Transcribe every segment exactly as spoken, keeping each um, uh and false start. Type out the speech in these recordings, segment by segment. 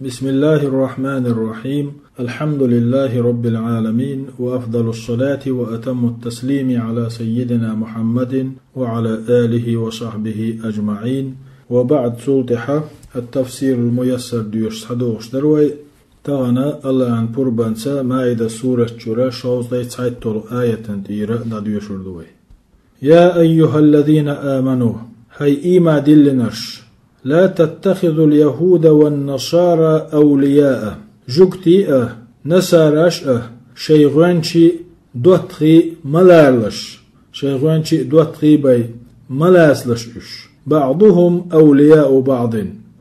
بسم الله الرحمن الرحيم. الحمد لله رب العالمين، وأفضل الصلاة وأتم التسليم على سيدنا محمد وعلى آله وصحبه أجمعين. وبعد، цул тӀехьа التفسير الميسر доьшуш схьадогӀуш дара вай. Тахана Аллахьан пурбанца Маида сурат чура шовзткъе цхьайтталгӀа аятан тӀера дӀадоьшур ду вай. يا أيها الذين آمنوا, хӀай ийман диллинарш, لا تتخذوا اليهود والنصارى أولياء, жугтий а, насараш а шоай гӀоьнчий доттагӀий ма ларалаш, шоай гӀоьнчий доттагӀий бай ма лацалаш уьш. بعضهم أولياء بعض,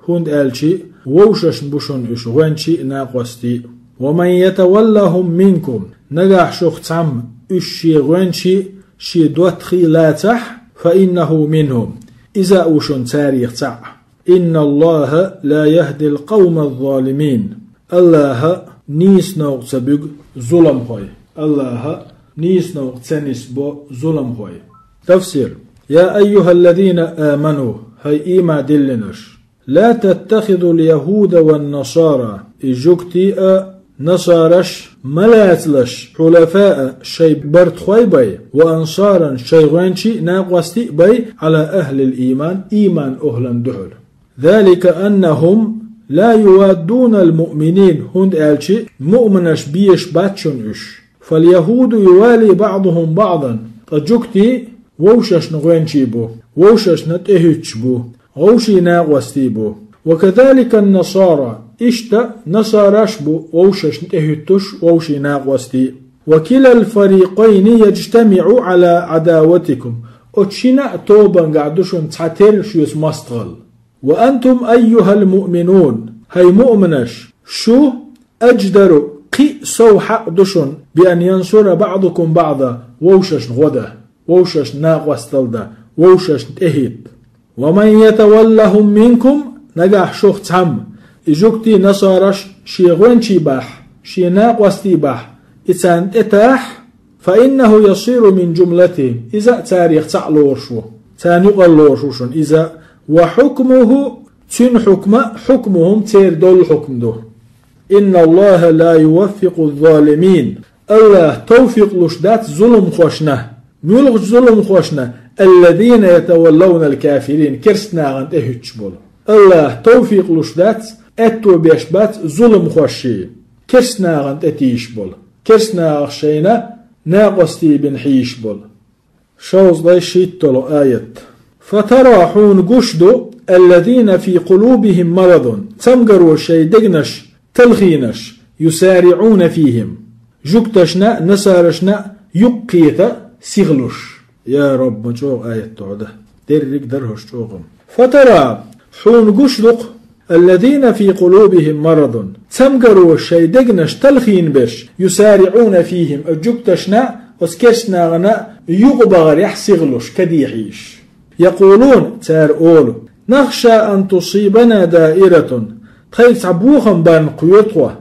хӀунда аьлча вовшашна бу шун уьш гӀоьнчий а, накъостий а. ومن يتولهم منكم, нагахь шух цхьамма уьш шен гӀоьнчий а, шен доттагӀий а лацахь, فإنه منهم, иза а ву шун царех цхьаъ. إن الله لا يهدي القوم الظالمين. Аллахьа нийса новкъа ца буьгу зуламхой. Аллахьа нийса новкъа ца нисбо зуламхой. تفسير. يا أيها الذين آمنوا, хӀай ийман диллинарш, لا تتخذوا اليهود والنصارى, и жугтий а, насараш ма лацалаш, حلفاء, шоай бартахой бай, وأنصارا, шоай гӀоьнчий а, накъостий а бай, على أهل الإيمان, ийман охӀлан духьал. ذلك أنهم لا يوادون المؤمنين, хӀунда аьлча муъминаш безаш бац шун уьш. فاليهود يوالي بعضهم بعضا, ткъа жугтий вовшашна гӀоьнчий бу, вовшашна тӀехӀуьттуш бу, вовшийн накъостий бу. وكذلك النصارى, иштта насараш бу вовшашна тӀехӀуьттуш, вовшийн накъостий. وكلا الفريقين يجتمع على عداوتكم. Оцу шина а тобангахь ду шун цхьатера шуьца мостагӀалла. وأنتم أيها المؤمنون, хӀай муъминаш, шу أجدر, кхин а сов хьакъ ду шун, بأن ينصر بعضكم بعضا, вовшашна гӀо дан, вовшашна накъосталла дан, вовшашна тӀехӀитта. ومن يتولهم منكم, нагахь шух цхьамма, и жугтий, насараш шен гӀоьнчий бахь, шен накъостий бахь, и царна тӀетахь, فإنه يصير من جملتهم, иза а царех цхьаъ лоруш ву, царна юкъара лоруш ву шуна иза. وحكمه, цуьнан хьукма, حكمهم, церан долу хьукма ду. إن الله لا يوفق الظالمين. Аллахьа тавфикъ луш дац зуламхошна. Муьлхачу зуламхошна? الذين يتولون الكافرين, керста нахана тӀехӀуьттуш болу. Аллахьа тавфикъ луш дац, аьтто беш бац зуламхошший, керста нахана тӀе тийшаш болу, керста нахах шайна накъостий бина хьийзаш болу. Шовзткъе шийтталгӀа аят. فترى, хьуна гуш ду, الذين في قلوبهم مرض, цамгаро шайн дегнаш талхийнарш, يسارعون فيهم, жугташна а, насарашна а юккъе кхета сихлуш. Я Рабби, ма чӀогӀа аят ду хьо дан. Дерриг дара хӀорш чӀогӀа. فترى, хьуна гуш ду-кх, الذين في قلوبهم مرض, цамгаро шайн дегнаш талхийна берш, يسارعون فيهم, а жугташна а, оцу керста нахана а юкъа бахарехь сихлуш, кадехьийш. يقولون, цара олу: نخشى أن تصيبنا دائرة, тхайга цхьа бохам бан кхоьру тхо,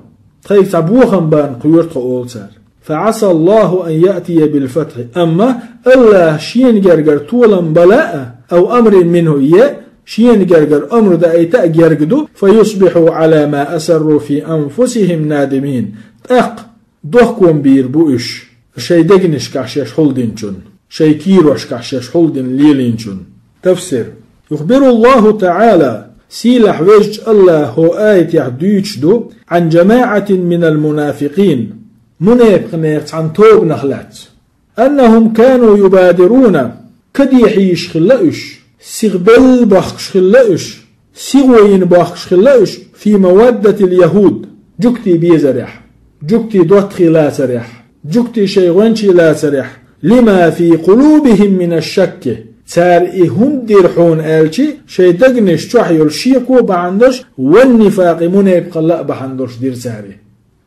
тхайга цхьа бохам бан кхоьру тхо, олу цара. فعسى الله أن يأتي بالفتح, амма Аллахьа шена гергара толам бала а, أو أمر منه, е шена гергара амр даийта а герга ду, فيصبحوا على ما أسروا في أنفسهم نادمين, тӀаккха дохком бийр бу уьш, шайн дегнашкахь шаьш хьулдинчун, шайн кийрошкахь шаьш хьулдина лелийначун. Тафсир. يخبر الله تعالى, сийлахь везачу Аллахьа хӀокху аятехь дуьйцуш ду, عن جماعة من المنافقين, мунепакъех цхьана тобанах лаьцна. أنهم كانوا يبادرون, кадехьийш хилла уьш, сихбелла бохкуш хилла уьш, сихо йина бохкуш хилла уьш, في مودة اليهود, жугтий безарехь, жугтий доттагӀий лацарехь, жугтий шайн гӀоьнчий лацарехь, لما في قلوبهم من الشك, цара и хӀунда дира хьуна аьлча, шайн дегнаш чохь йолу шеко бахьана долуш, والنفاق, мунепакъалла а бахьана долуш дира цара и.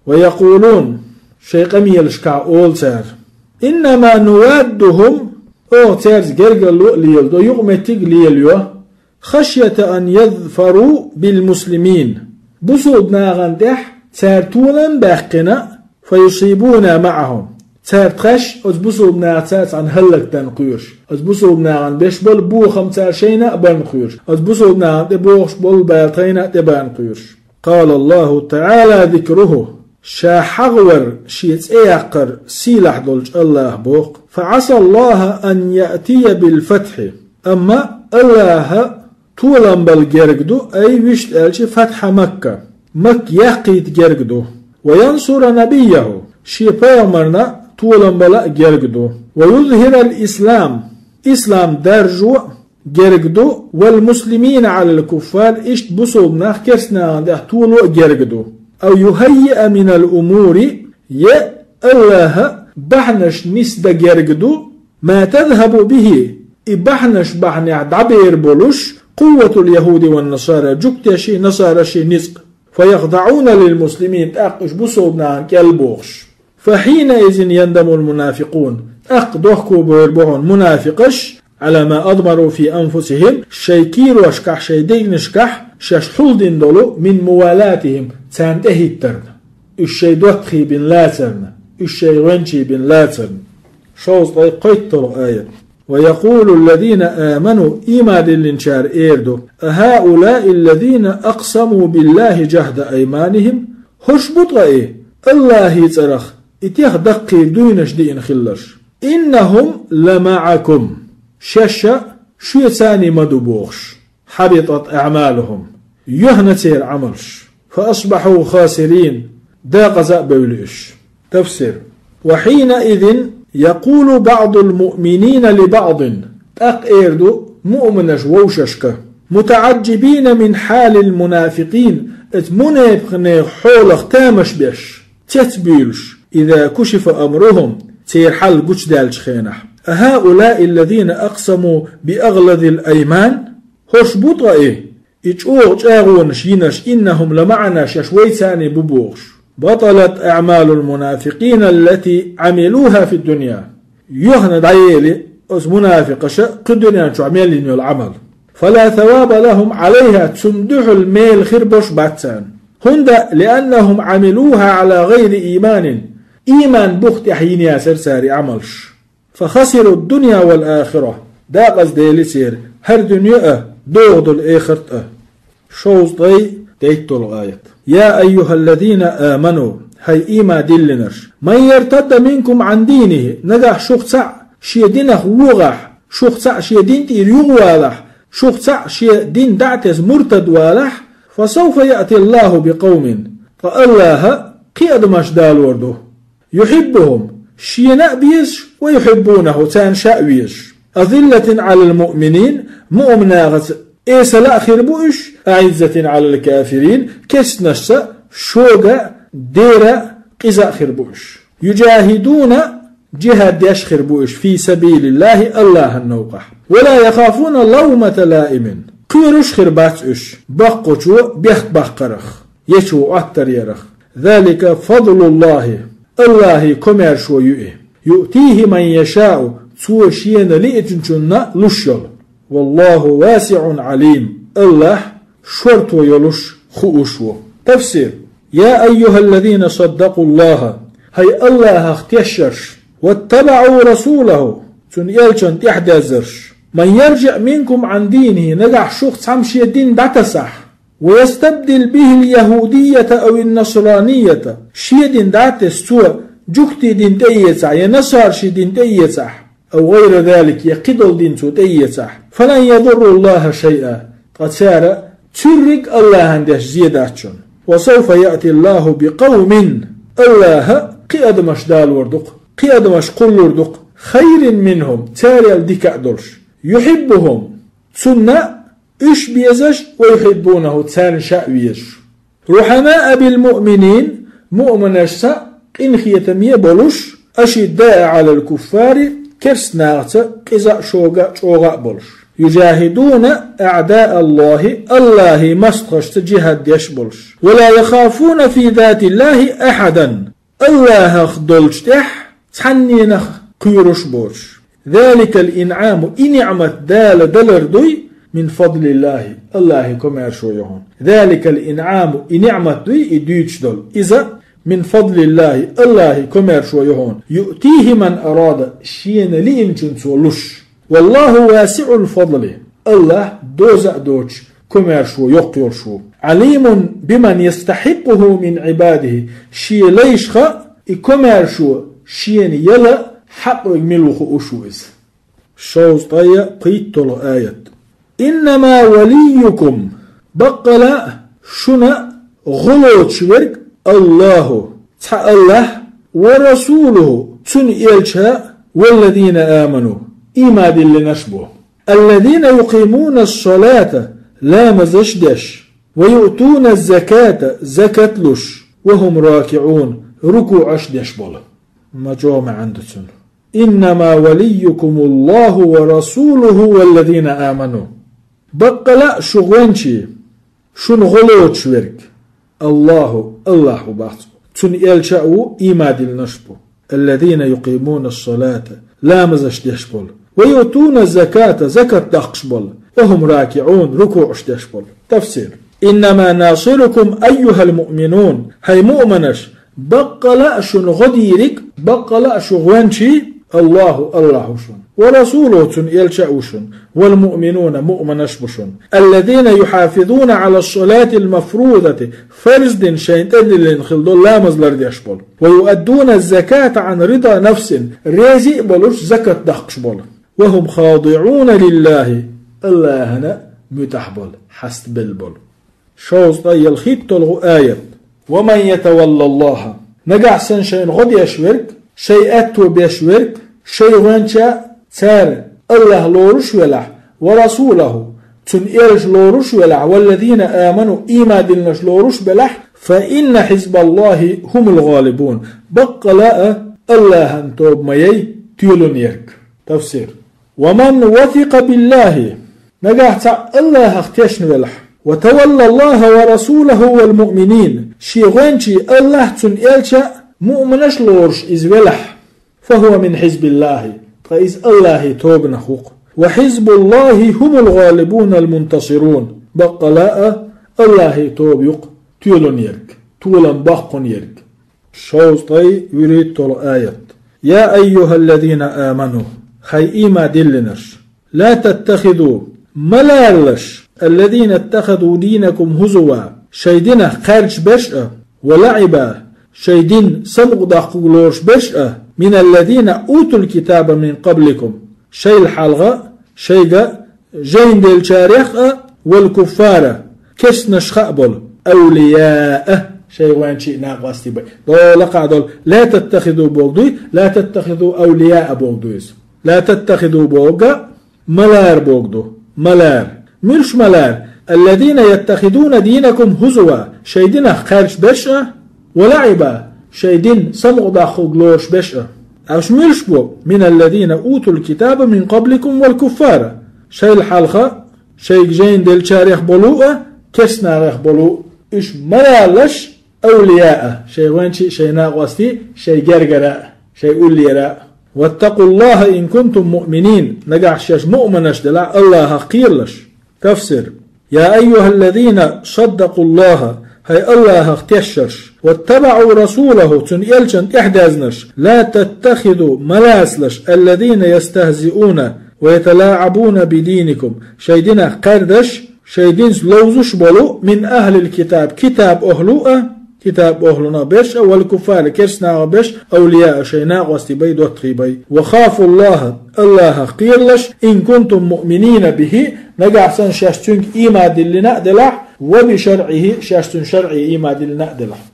ويقولون, шайн къамелашкахь олу цара: إنما نوادهم, оха цаьрца гергарло а леладо, юкъаметтиг а лелайо, خشية أن يظفروا بالمسلمين, бусулба нахана тӀехь цара толам а баьккхина, فيصيبونا معهم, цара тхаьш оцу бусулба нахаца цхьаьна хӀаллакдан кхоьруш, оцу бусулба нахана беш болу бохам цара шайна а бан кхоьруш, оцу бусулба нахана тӀе бохуш болу бала тхайна а тӀе бан кхоьруш. قال الله تعالى ذكره, ша хьагӀвар, шен цӀе яккхар сийлахь долчу Аллаха боху: فعسى الله أن يأتي بالفتح. Амма Аллаха толам бала герга ду, ай вуьшта аьлча фатхьа Макка, Макка яккхийта герга ду. وينصر نبيه, шен пайхамарна толам бала а герга ду. ويظهر الإسلام, ислам даржо а герга ду, والمسلمين على الكفار, иштта бусулба нах керстанашна тӀехь толо а герга ду. أو يهيئ من الأمور, я Аллаха бахьанаш нисдан герга ду, ما تذهب به, и бахьанаш бахьанехь дӀабер болуш, قوة اليهود والنصارى, жуьгтеши, насараши ницкъ. فيخضعون للمسلمين, тӀаккха уьш бусулба нахана кӀел бохуш. فحينئذ يندم المنافقون, тӀаккха дохко бевр бу хьуна мунафикъаш, على ما أضمروا في أنفسهم, шайн кийрошкахь, шайн дегнашкахь шаьш хьулдина долу, من موالاتهم, царна тӀехӀиттарна. Уьш шайн доттагӀий бина лацарна, уьш шайн гӀоьнчий бина лацарна. Шовзткъе кхойтталгӀа аят. ويقول الذين آمنوا, ийман диллинчара эр ду: أهؤلاء الذين أقسموا بالله جهد أيمانهم, хӀорш бу ткъа и, Аллахьий цӀарах и тех даккхий дуйнаш диъна хилларш? إنهم لمعكم, шаьш а шуьца ма ду бохуш. حبطت أعمالهم, йоьхна церан Ӏамалш. فأصبحوا خاسرين, декъаза а бевлла уьш. Тафсир. وحينئذ يقول بعض المؤمنين لبعض, тӀаккха эр ду муъминаш вовшашка, متعجبين من حال المنافقين, оцу мунепикъийн хьолах тамаш беш, цецбуьйлуш, إذا كشف أمرهم, церан хьал гучудаьллачу хенахь: أهؤلاء الذين أقسموا بأغلظ الأيمان, хӀорш бу ткъа и, и чӀогӀа чӀагӀонаш йинарш, إنهم لمعنا, шаьш вайца бу бохуш. بطلت أعمال المنافقين التي عملوها في الدنيا. Йоьхна дӀаели оцу мунафикъаша кху дуьнен чохь мел йина йолу Ӏамал. فلا ثواب لهم عليها, цунна дуьхьал мела хир болуш бац царна. ХӀунда, لأنهم عملوها على غير إيمان, ийман бух тӀехь йина яцара цара и Ӏамалш. فخسروا الدنيا والآخرة, декъаза дели церан хӀара дуьне а, догӀу долу эхарт а. Шовзткъе дейтталгӀа аят. يا أيها الذين آمنوا, хӀай ийман диллинарш, من يرتد منكم عن دينه, нагахь шух цхьаъ шен динах вогӀахь, шух цхьаъ шен дин тӀера юхавалахь, шух цхьаъ шен дин дӀа а тесна муртад валахь, فسوف يأتي الله بقوم, ткъа Аллаха кхин адамаш далор ду. يحبهم, шена а безаш, ويحبونه, царна ша а везаш. أذلة على المؤمنين, муъминашца эсала а хир бу уьш, أعزة على الكافرين, керстанашца шога а, дера а, къиза а хир бу уьш. يجاهدون, жихӀад деш хир бу уьш, في سبيل الله, Аллахьан новкъахь. ولا يخافون لومة لائم, кхоьруш хир бац уьш баккхачо бехк баккхарах, ечо Ӏоттар ярах. ذلك فضل الله, Аллахьий комаьршо ю и. يؤتيه من يشاء, цо шена лиъначунна луш йолу. والله واسع عليم, Аллахь шорто йолуш, хууш ву. Тафсир. يا أيها الذين صدقوا الله, хӀай Аллахах тешнарш, واتبعوا رسوله, цуьнан элчанна тӀаьхьадерзарш. من يرتد منكم عن دينه, нагахь шух цхьамма шен дин дӀатасахь, ويستبدل به اليهودية أو النصرانية, шен дин дӀа а тесна цо жуьгтийн дин тӀеэцахь, я насаршийн дин тӀеэцахь, أو غير ذلك, я кхидолу дин цо тӀеэцахь, فلن يضروا الله شيئا, ткъа цара цуьрриг Аллахьан деш зен дац шуна. وسوف يأتي الله بقوم, Аллаха кхин адамаш далор ду-кх, кхин адамаш кхуллур ду-кх, خير منهم, царел дика а долуш, يحبهم, цунна уьш безаш, ويحبونه, царна ша а везаш. رحماء بالمؤمنين, муъминашца къинхетаме болуш, أشداء على الكفار, керстанашца къиза а, шога а, чӀогӀа а болуш. يجاهدون أعداء الله, Аллахьий мостагӀашца жихӀад деш болуш. ولا يخافون في ذات الله أحدا, Аллахах долчу тӀехь цхьанненах кхоьруш боцуш. ذلك الإنعام, и ниӀмат Дала далар дуй, من فضل الله, Аллахьий комаьршо ю хьуна. ذلك الإنعام, и ниӀмат дуй, и дуьйцуш долу, иза من فضل الله, Аллахьий комаьршо ю хьуна. يؤتيه من أراد, шена лиъначунна цо луш. والله واسع الفضل, Аллахь доза а доцуш, комаьршо йоккха йолуш ву. عليم بمن يستحقه من عباده, шен лайшха и комаьршо шена яла хьакъ верг мила ву хууш ву иза. Шовзткъе пхийтталгӀа аят. إنما وليكم, баккъала а шуна гӀо лоцуш верг Аллаху, цхьа Аллах, ورسوله, цуьнан элча, والذين آمنوا, ийман диллинарш бу. الذين يقيمون الصلاة, ламазаш деш, ويؤتون الزكاة, закат луш, وهم راكعون, рукуӀаш деш болу. Ма чӀогӀа маьӀна ду цуьнан. إنما وليكم الله ورسوله والذين آمنوا. Баккъала а шу гӀоьнчий, шуна гӀо лоцуш верг Аллаху, Аллах ву бац. Цуьнан элча а ву, ийман диллинарш бу. الذين يقيمون الصلاة, ламазаш деш болу. ويؤتون الزكاة, закат даккхаш болу. وهم راكعون, рукуӀаш деш болу. Тафсир. إنما ناصركم أيها المؤمنون, хӀай муъминаш, баккъала а шуна гӀо дийриг, баккъала а шу гӀоьнчий, Аллаху, Аллах ву шуна. ورسوله, цуьнан элча а ву шуна. والمؤمنون, муъминаш бу шуна. الذين يحافظون على الصلاة المفروضة, фарз дина шайна тӀедиллина хила долу ламаз лардеш болу. ويؤدون الزكاة عن رضا نفس, реза а болуш закат даккхаш болу. وهم خاضعون لله, Аллахьана муьтӀахь болу, хьастабелла болу. Шовзткъе ялхитталгӀа аят. ومن يتول الله, нагахь санна шайна гӀо деш верг, шайн аьтто беш верг, шайн гӀоьнча цара Аллах лоруш велахь, ورسوله, цуьнан элча лоруш велахь, والذين آمنوا, ийман диллинарш лоруш белахь, فإن حزب الله هم الغالبون, баккъала а Аллахьан тоба ма яй тоьлун ерг. Тафсир. ومن وثق بالله, нагахь цхьаъ Аллахьах тешна велахь, وتولى الله ورسوله والمؤمنين, шен гӀоьнчий Аллах, цуьнан элча, муъминаш лоруш иза велахь, فهو من حزب الله, ткъа иза Аллахьан тобанах ву-кх. وحزب الله هم الغالبون المنتصرون, баккъала а Аллахьан тоба ю-кх тоьлун ерг, толам боккхун ерг. Шовзткъе вуьрхӀитталгӀа аят. يا أيها الذين آمنوا, хӀай ийман диллинарш, لا تتخذوا, ма ларалаш, الذين اتخذوا دينكم هزوا, шайн динах кхаьрдаш берш а, ولعبا, шайн дин самукъадоккхург лоруш берш а, من الذين أوتوا الكتاب من قبلكم, шайл хьалха шайга жайна деллачарех а, والكفار, керстанашха а болу, أولياء, шайн гӀоьнчий, накъостий бай. Дола кхаъ долу, لا تتخذوا бохург дуй, لا تتخذوا أولياء бохург ду иза. لا تتخذوا бохург а, ма лара бохург ду, ма лара. Муьлш ма лара? الذين يتخذون دينكم هزوا, шайн динах кхаьрдаш берш а, ولعبا, шайн дин самукъадоккхург лоруш берш а. Уьш муьлш бу? من الذين أوتوا الكتاب من قبلكم والكفار, шайл хьалха шайга жайна деллачарех болу а, керстанарех болу а. Уьш ма ларалаш, أولياء, шайн гӀоьнчий, шайн накъостий, шайн гергара а, шайн уллера а. واتقوا الله إن كنتم مؤمنين, нагахь шаьш муъминаш делахь, Аллахах кхералаш. Тафсир. يا أيها الذين صدقوا الله, хӀай Аллахах тешнарш, واتبعوا رسوله, цуьнан элчанна тӀаьхьадаьзнарш, لا تتخذوا, ма лацалаш, الذين يستهزئون ويتلاعبون بدينكم, шайн динах кхаьрдаш, шайн динца ловзуш болу, من أهل الكتاب, китаб охӀлу а, китаб охӀлунах берш а, والكفار, керстанахах берш, أولياء, шайн накъостий бай, доттагӀий бай. وخافوا الله, Аллахах кхералаш, إن كنتم مؤمنين به, нагахь санна шаьш цуьнга ийман диллина а делахь, وبشرعه, шаьш цуьнан шарӀе ийман диллина а делахь.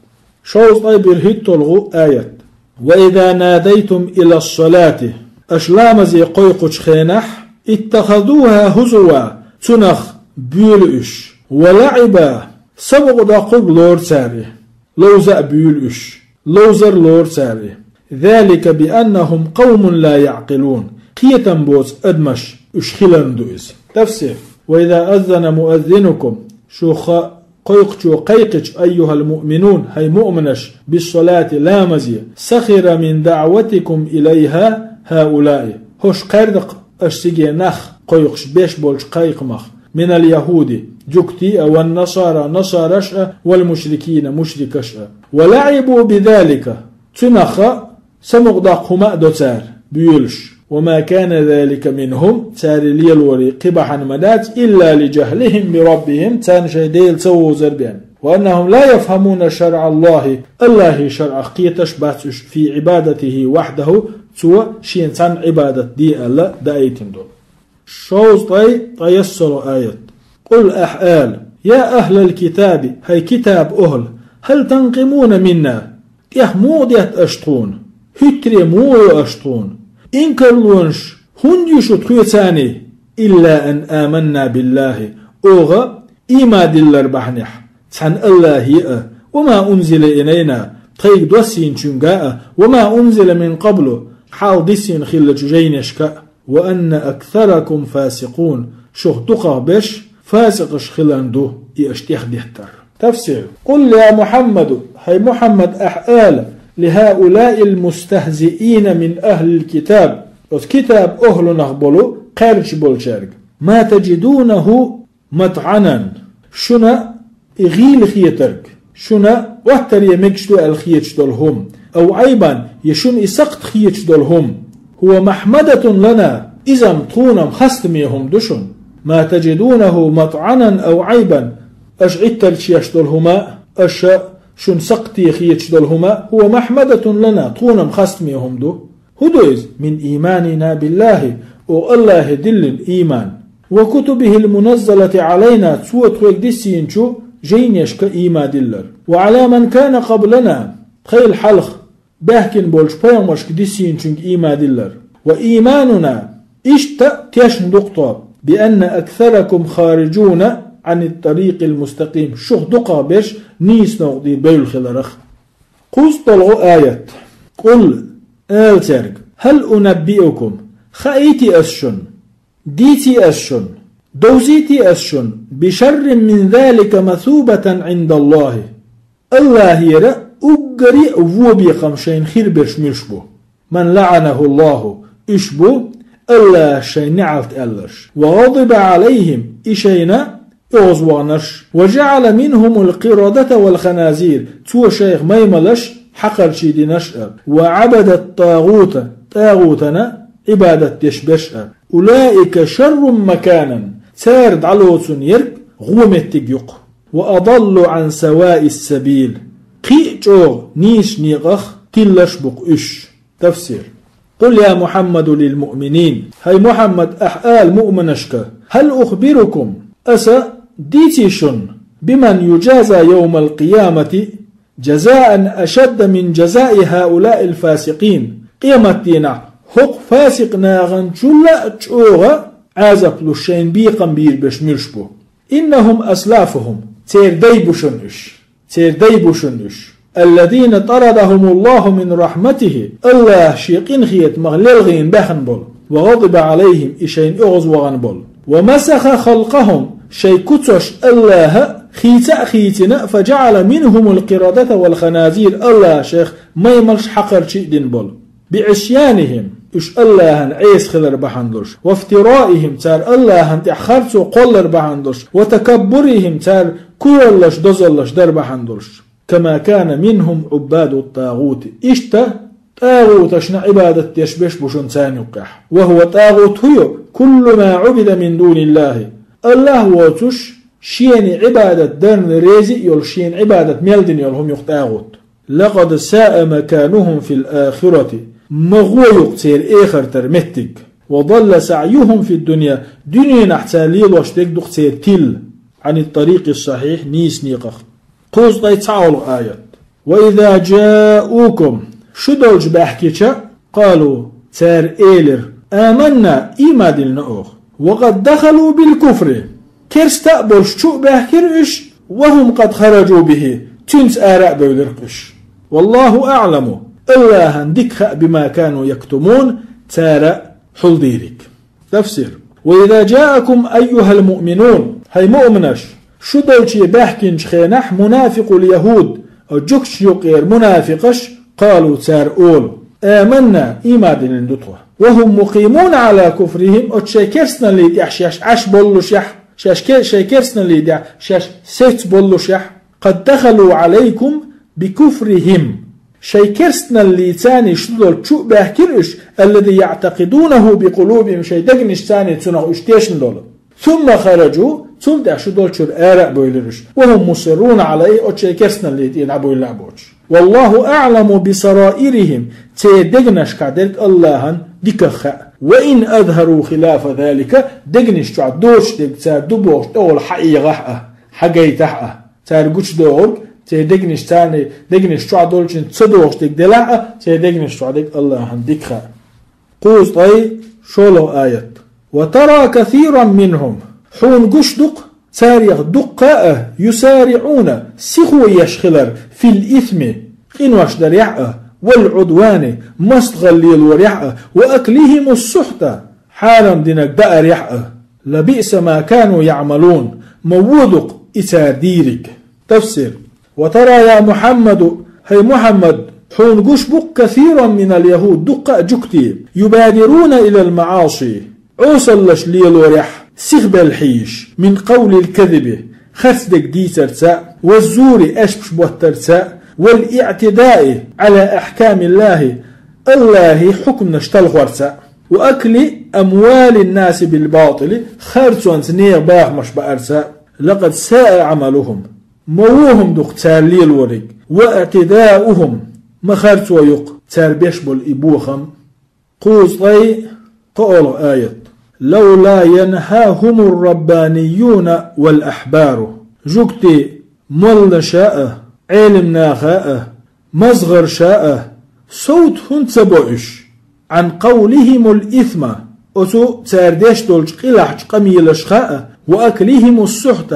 Шовзткъе берхӀитталгӀа аят. وإذا ناديتم إلى الصلاة, аша ламазе кхойкхучу хенахь, اتخذوها هزوا, цунах буьйлу уьш, ولعبا, самукъадоккхург лору цара и, ловза а буьйлу уьш, ловзар лору цара и. ذلك بأنهم قوم لا يعقلون, кхетам боцу адамаш уьш хиларна ду иза. Тафсир. وإذا أذن مؤذنكم, шух кхойкхучо кхайкхича, أيها المؤمنون, хӀай муъминаш, بالصلاة, ламазе, سخر من دعوتكم إليها هؤلاء, хӀорш кхаьрда-кх аша цига нах кхойкхуш беш болчу кхайкхамах, من اليهود, жуьгтий а, والنصارى, насараш а, والمشركين, мушрикаш а. ولعبوا بذلك, цунах а самукъадоккху хӀума а до цара, буьйлуш. وما كان ذلك منهم, цаьрца лелорий кхин бахьана ма дац, إلا لجهلهم بربهم, царна шоай Дела ца вовзар бен. وأنهم لا يفهمون شرع الله, АллахӀа шарӀах кхеташ бац уж, في عبادته وحده, цо шена цхьанна Ӏибадат де аьлла даийтина долу. Шовзткъе ткъайоьсналгӀа аят. قل, ахь ала: يا أهل الكتاب, хӀай китабан охӀла, هل تنقمون منا, тӀех муха детта аша тхуна? ХӀуьттаре муха йо аша тхуна? Инкарлонаш хӀунда ю шу тхоьцаний? إلا أن آمنا بالله, оха ийман диллар бахьанехь, цхьана АллахӀе а, وما أنزل إلينا, тхайга доссийначуьнга а, وما أنزل من قبل, хьалха диссина хиллачу жайнашка а. وأن أكثركم فاسقون, шух дукхах берш фасикъаш хиларна ду и аша тӀехдеттар. Тафсир. قل, я Мухьаммад, хӀай Мухьаммад, ахь ала: لهؤلاء المستهزئين من أهل الكتاب, оцу китабан охӀланах болу кхаьрдаш болчаьрга, ما تجدونه مطعنا, шуна и гӀийла хетарг, шуна Ӏоттаре мегаш ду аьлла хеташ долу хӀума, أو عيبا, я шуна и сакхт хеташ долу хӀума, هو محمدة لنا, иза-м тхуна-м хастаме хӀума ду шуна. ما تجدونه مطعنا أو عيبا, аша Ӏиттарш еш долу хӀума, аша шуна сакхте хеташ долу хӀума, هو محمدة لنا, тхуна-м хастаме хӀума ду. ХӀун ду иза? من إيماننا بالله, оха АллахӀе диллина ийман. وكتبه المنزلة علينا, цо тхоьга диссийначу жайнашка ийман диллар. وعلى من كان قبلنا, тхайла хьалха баьхкина болчу пайхамаршка диссийначуьнга ийман диллар. وإيماننا, иштта тешна ду-кх тхо, بأن أكثركم خارجون عن الطريق المستقيم, шух дукхах берш нийса новкъа тӀера бевлла хиларах. КхузткъалгӀа аят. قل, ала цаьрга: هل أنبئكم, хаийтий ас шуна, дийций ас шуна, довзийтий ас шуна, بشر من ذلك مثوبة عند الله, АллахӀера уггаре а вон бекхам шайна хир берш муьлш бу? من لعنه الله, уьш бу АллахӀа шайна неӀалт аьлларш. وغضب عليهم, и шайна оьгӀазваханарш. وجعل منهم القردة والخنازير, цо шайх маймалш, хьакхарчий динарш а. وعبد الطاغوت, тӀагӀутана Ӏибадат деш берш а. أولئك شر مكانا, цара дӀалоцун ерг гӀо меттиг ю-кх. وأضل عن سواء السبيل, кхин а чӀогӀа нийсачу некъах тилларш бу-кх уьш. Тафсир. قل, я Мухьаммад, للمؤمنين, хӀай Мухьаммад, ахь ала муъминашка: هل أخبركم, аса дийций шуна, بمن يجازى يوم القيامة جزاء أشد من جزاء هؤلاء الفاسقين, къематдийнахь хӀокху фасикъ нахана чул а чӀогӀа Ӏазап луш шайна бекхам бийр берш муьлш бу? إنهم أسلافهم, церан дай бу шуна уьш. Церан дай бу шуна уьш. الذين طردهم الله من رحمته, АллахӀа шен къинхетамах лелхийна баьхна болу. وغضب عليهم, и шайна оьгӀазвахана болу. ومسخ خلقهم, шайн куцаш АллахӀа хийца а хийцина, فجعل منهم القردة والخنازير, АллахӀа шайх маймалш, хьакхарчий а дина болу. بعصيانهم, уьш АллахӀан Ӏеса хилар бахьана долуш, وافترائهم, цара АллахӀан тӀехь харцо кхоллар бахьана долуш, وتكبرهم, цара куьйгаллаш, дозаллаш дар бахьана долуш. كما كان منهم عباد الطاغوت, иштта тӀагӀуташна Ӏибадат деш берш бу шуна царна юккъехь. وهو, тӀагӀут хӀун ю? كل ما عبد من دون الله, АллахӀ воцуш, шена Ӏибадат дарна реза а йолуш, шена Ӏибадат мел дина йолу хӀума ю-кх тӀагӀут. لقد ساء مكانهم في الآخرة, ма гӀо ю-кх церан эхартара меттиг. وضل سعيهم في الدنيا, дуьненахь цара лелош дерг ду-кх церан тилла, عن الطريق الصحيح, нийса некъах. Кхузткъе цхьаолгӀа аят. وإذا جاءوكم, шу долчу баьхкича, قالوا, цара элира: آمنا, ийман диллина оха. وقد دخلوا بالكفر, керста а болуш чу а баьхкира уьш, وهم قد خرجوا به, цуьнца ара а бевлира-кх уьш. والله أعلم, АллахӀан дика хаьа, بما كانوا يكتمون, цара хьулдийриг. Тафсир. وإذا جاءكم أيها المؤمنون, хӀай муъминаш, шу долче баьхкинчу хенахь, منافقو اليهود, жуьгташна юккъера мунафикъаш, قالوا, цара олу: آمنا, ийман диллина ду тхо. وهم مقيمون على كفرهم, оцу шайн керстаналлий тӀехь шаьш Ӏаш боллушехь, шаьш ке-, шайн керстаналлий тӀехь шаьш сецна боллушехь, قد دخلوا عليكم بكفرهم, Шайн керстаналлица шу долчу чу а баьхкира уьш, الذي يعتقدونه بقلوبهم, шайн дегнашца цунах уьш тешна долу. ثم خرجوا, цул тӀаьхьа шу долчуьра ара а бевлира уьш, وهم مصرون عليه, оцу шайн керстаналлица дӀабевлла а боцуш. والله أعلم بسرائرهم, церан дегнашкахь дерг Аллахьан диках хаьа. وإن أظهروا خلاف ذلك, дегнаш чохь доцуш дерг цара ду бохуш тӀехула хьаэгахь а, хьагайтахь а. Цара гучудохург, церан дегнаш, царна дегнаш чохь долчуьнца ца догӀуш дерг делахь а, церан дегнаш чохь дерг Аллахьан дика хаьа. Кхузткъе шолгӀа аят. وترى كثيرا منهم, хьуна гуш ду-кх, царех дуккха а, يسارعون, сихо еш хилар, في الإثم, къинош дарехь а, والعدوان, мостагӀалла лелорехь а, وأكلهم السحت, хьарам динарг даарехь а. لبئس ما كانوا يعملون, ма вон ду-кх и цара дийриг. Тафсир. وترى يا محمد, хӀай Мухьаммад, хьуна гуш бу-кх كثيرا من اليهود, дуккха а жуьгтий, يبادرون إلى المعاصي, Ӏесаллаш лелорехь, сихбелла хьийзаш, من قول الكذب, харц дерг дийцарца, والزور, аьшпаш боттарца, والاعتداء على أحكام الله, Аллахьан хьукманаш талхорца, وأكل أموال الناس بالباطل, харцонца нехан бахамаш баарца. لقد ساء عملهم, ма вон хӀума ду-кх цара лелориг, واعتداؤهم, ма харцо ю-кх цара беш болу и бохам. Кхузткъе кхоалгӀа аят. لولا ينهاهم الربانيون والأحبار, жуьгтий моллаша а, Ӏелам наха а, мозгӀарша а, совца хӀунда ца бо уьш? عن قولهم الإثم, оцу цара деш долчу къилахьчу къамелашха а, وأكلهم السحت,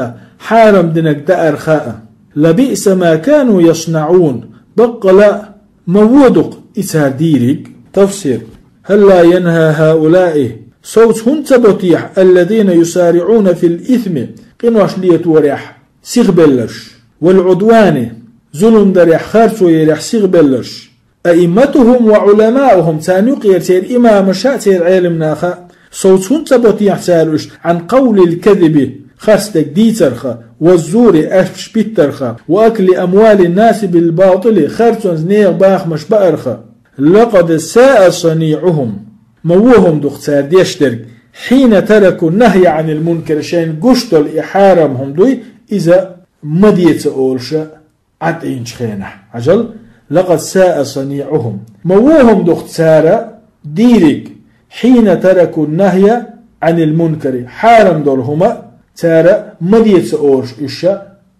хьарам динарг даарха а. لبئس ما كانوا يصنعون, баккъала а ма вон ду-кх и цара дийриг. Тафсир. هلا ينهى هؤلاء, совца хӀунда ца бо техьа, الذين يسارعون في الإثم, къинош леторехь сихбелларш, والعدوان, зулам дарехь, харцо ярехь сихбелларш, أئمتهم وعلماؤهم, царна юкъера церан имамаша а, церан Ӏелам наха а, совца хӀунда ца бо техьа цара уьш, عن قول الكذب, харц дерг дийцарха, والزور, аьшпаш биттарха, وأكل أموال الناس بالباطل, харцонца нехан бахамаш баарха. لقد ساء صنيعهم, ма вон хӀума ду-кх цара деш дерг, حين تركوا النهي عن المنكر, шайна гуш долу и хьарам хӀума дуй, иза ма де ца олуша Ӏад Ӏийначу хенахь. Хьажал, لقد ساء صنيعهم, ма вон хӀума ду-кх цара дийриг, حين تركوا النهي عن المنكر, хьарам долу хӀума цара ма де ца олуш уьш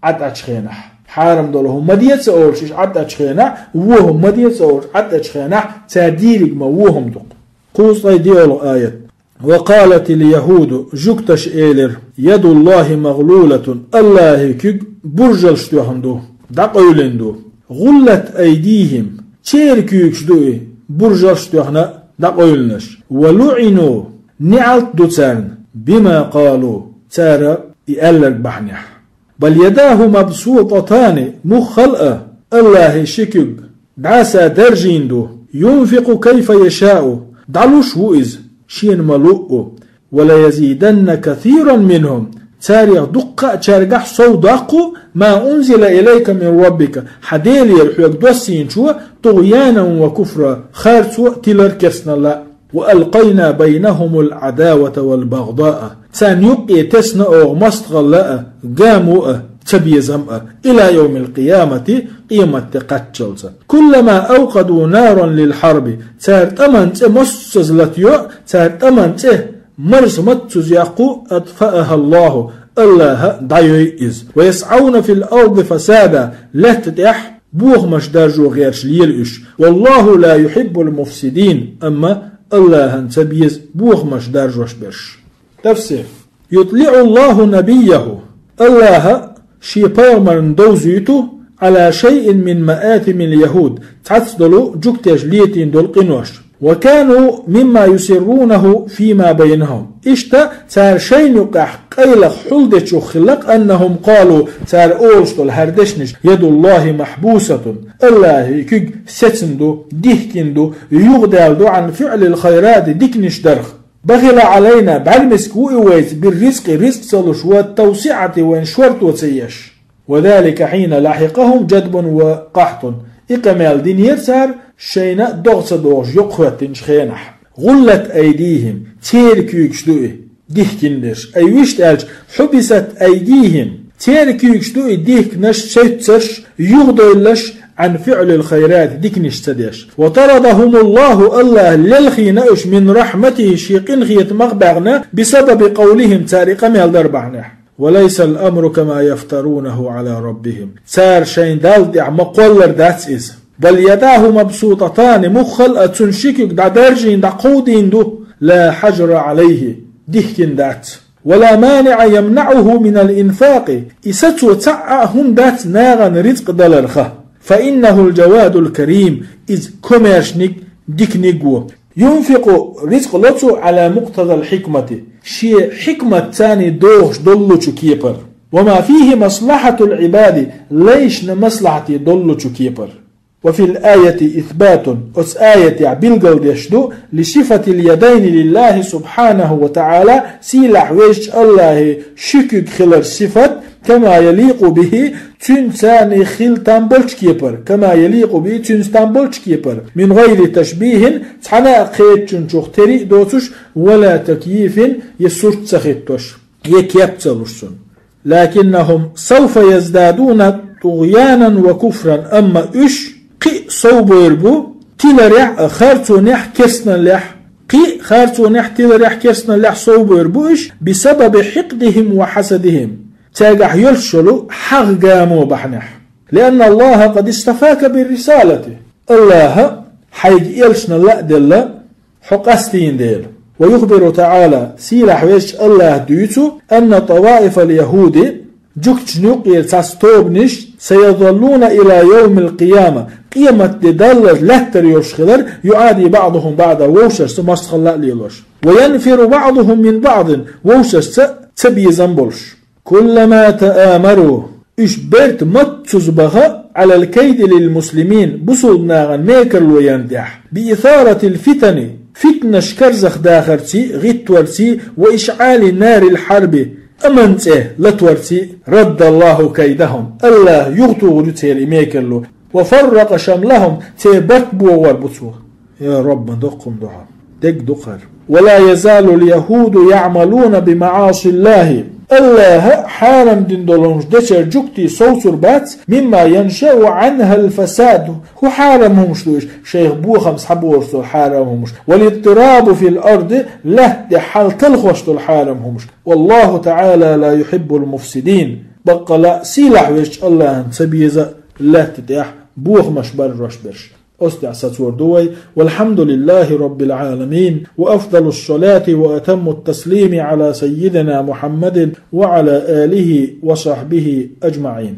Ӏад Ӏачу хенахь. Хьарам долу хӀума ма де ца олуш уьш Ӏад Ӏачу хенахь, вон хӀума ма де ца олуш Ӏад Ӏачу хенахь, цара дийриг ма вон хӀума ду-кх. Кхузткъе диъалгӀа аят. وقالت اليهود, жуьгташа элира, يد الله مغلولة, Аллахьан куьг буржалш тоьхна ду, дӀакъевлина ду. غلت أيديهم, церан куьйгаш ду и буржалш тоьхна дӀакъевлинарш. ولعنوا, неӀалт ду царна, بما قالوا, цара и аьлларг бахьанехь. بل يداه مبسوطتان, муххал а, Аллахьан ши куьг дӀаса даржийна ду, ينفق كيف يشاء, дӀалуш ву иза, шена ма-луъу. وليزيدن كثيرا منهم, царех дуккхачаьргахь сов доккху, ما أنزل إليك من ربك, хьан Делера хьоьга доссийначо, طغيانا وكفرا, харцо а, тилар а, керстаналла а. وألقينا بينهم العداوة والبغضاء, царна юккъе тесна оха мостагӀалла а, гамо а, цабезам а, إلى يوم القيامة, къематде кхаччалца. كلما أوقدوا نارا للحرب, цара тӀаман цӀе массаза латайо, цара тӀаман цӀе марза маццаза яккху, أطفأها الله, Аллахьа дӀайой иза. ويسعون في الأرض فسادا, лаьтта тӀехь бохамаш даржо гӀерташ лела уьш. والله لا يحب المفسدين, амма Аллахьан ца беза бохамаш даржош берш. Тафсир. يطلع الله نبيه, Аллахьа шен пайхамарна довзуьйту, على شيء من مآثم اليهود, цхьацца долу жуьгташа летийна долу къинош. وكانوا مما يسرونه فيما بينهم. Иштта цара шайна юкъахь къайлаха хьулдечух хилла-кх, أنهم قالوا, цара олуш долу хӀара дешнаш, يد الله محبوسة, Аллахьан куьг сецна ду, дихкина ду, юхадаьлла ду, عن فعل الخيرات, диканаш дарх. بخل علينا, бӀаьрмециг ву и вайца, بالرزق, ризкъ ца луш, والتوسعة, вайна шорто ца еш. وذلك حين لحقهم جدب وقحط. И къамел динера цара шайна догӀа ца догӀуш йоккха хӀоьттинчу хенахь. «ГӀуллат айдийхӀим», церан куьйгаш ду и, дихкина дерш. Ай вуьшта аьлча, «хьубисат айдийхӀим», церан куьйгаш ду и, дихкинарш, севцарш, юхадевлларш, «Ӏан фиӀлил хайрат», диканаш ца деш. «Ва тарадахӀумуллахӀу», АллахӀа лелхийна уьш, «мин рахьматихӀи», шен къинхетамах баьхна, «бисабаби къавлихӀим», цара и къамел дар бахьанехь. «Ва лайсал амру кама яфтарунахӀу Ӏала раббихӀим». Цара шайн Далла тӀехь ма кхоллар дац иза. «Бал ядахӀу мабсутатани», муххал а цуьнан ши куьг дӀадаржийна, дӀакховдийна ду, «ла хьажра Ӏалайхи», дихкина дац. «Ва ла маниӀа ямнаӀухӀу минал инфакъи», и сацо цхьа а хӀума дац нахана рицкъ даларх. «ФаиннахӀул жавадул карим», иза комаьршаниг, диканиг ву. «Юнфикъу», рицкъ ло цо, «Ӏала мукътадал хьикмати», шен хьикмат царний дохуш доллучу кепара. «Ва ма фихӀи маслахьатул Ӏибади», лайшна маслахьате доллучу кепара. «Ва фил аяти исбатун», оцу аятехь билгалдеш ду, «ли сифатил ядайни лиллахӀи субхьанахӀу ва таӀала», сийлахь везачу АллахӀе ши куьг хилар сифат, «кама яликъу бихӀи», цуьнан царний хила там болчу кепара, «кама яликъу бихӀи», цуьнца там болчу кепара, «мин гӀайри ташбихӀин», цхьана а кхечунчух тери а доцуш, «ва ла такйифин», я сурт ца хӀиттош, я кеп ца луш цунна. «ЛакиннахӀум савфа яздадуна тугӀянан ва куфран», амма уьш кхин а совбойр бу, тиларехь а, харцонехь, керстаналлехь, кхин а харцонехь, тиларехь, керстаналлехь совбойр бу уьш, «бисабаби хьикъдихӀим ва хьасадихӀим», цаьргахь йолуш йолу хьагӀ гамо бахьанехь. «ЛианналлахӀа къад истафака биррисалати», АллахӀа хьайга элчанал а делла, хьо къастийна дела. «Ва юхбиру таӀала», сийлахь везачу АллахӀа дуьйцу, «анна таваифал яхӀуди», жуьгташна юккъера цхьацца тобанаш, «саязаллуна ила явмил къияма», къемат де даллалц лаьттара йолуш хилар, «юӀади баӀдухӀум баӀда», вовшашца мостагӀалла а лелош, «ва янфиру баӀдухӀум мин баӀдин», вовшашца цабезам болуш. «Куллама таамару», уьш берта маццуза баха, «Ӏалал кайди лил муслимин», бусулба нахана мекарло ян тӀехь, «би исаратил фитани», фитнаш карзахдахарций, гӀиттарций, «ва ишӀали нарил хьарби», аман цӀе латарций, «раддаллахӀу кайдахӀум», АллахӀа юхатухур ю церан и мекарло, «ва фарракъа шамлахӀум», церан барт богӀор бу цо. Я Раббан, доккхум дуьхьа. Дерг ду кхара. «Ва ла язалул яхӀуду яӀмалуна би маӀасиллахӀи». АллахӀа хьарам дина долу хӀумаш дечара жуьгтий совцур бац, «мимма яншау ӀанхӀал фасад». ХӀун хьарам хӀумаш ду уьш? Шайх бохам схьабору цо хьарам хӀумаш. «Вал иттирабу фил арди», лаьтта тӀехь хьал талхош долу хьарам хӀумаш. «ВаллахӀу таӀала ла юхьиббул муфсидин». Баккъала а сийлахь везачу АллахӀан ца беза лаьтта тӀехь бохамаш баржош берш. Оцу тӀехь сацор ду вай. «Валхьамдулиллахи Раббил Ӏаламин, ва афдалус салати ва атаммут таслими Ӏала саййидина Мухьаммадин ва Ӏала алихи ва сахьбихи аджмаӀин».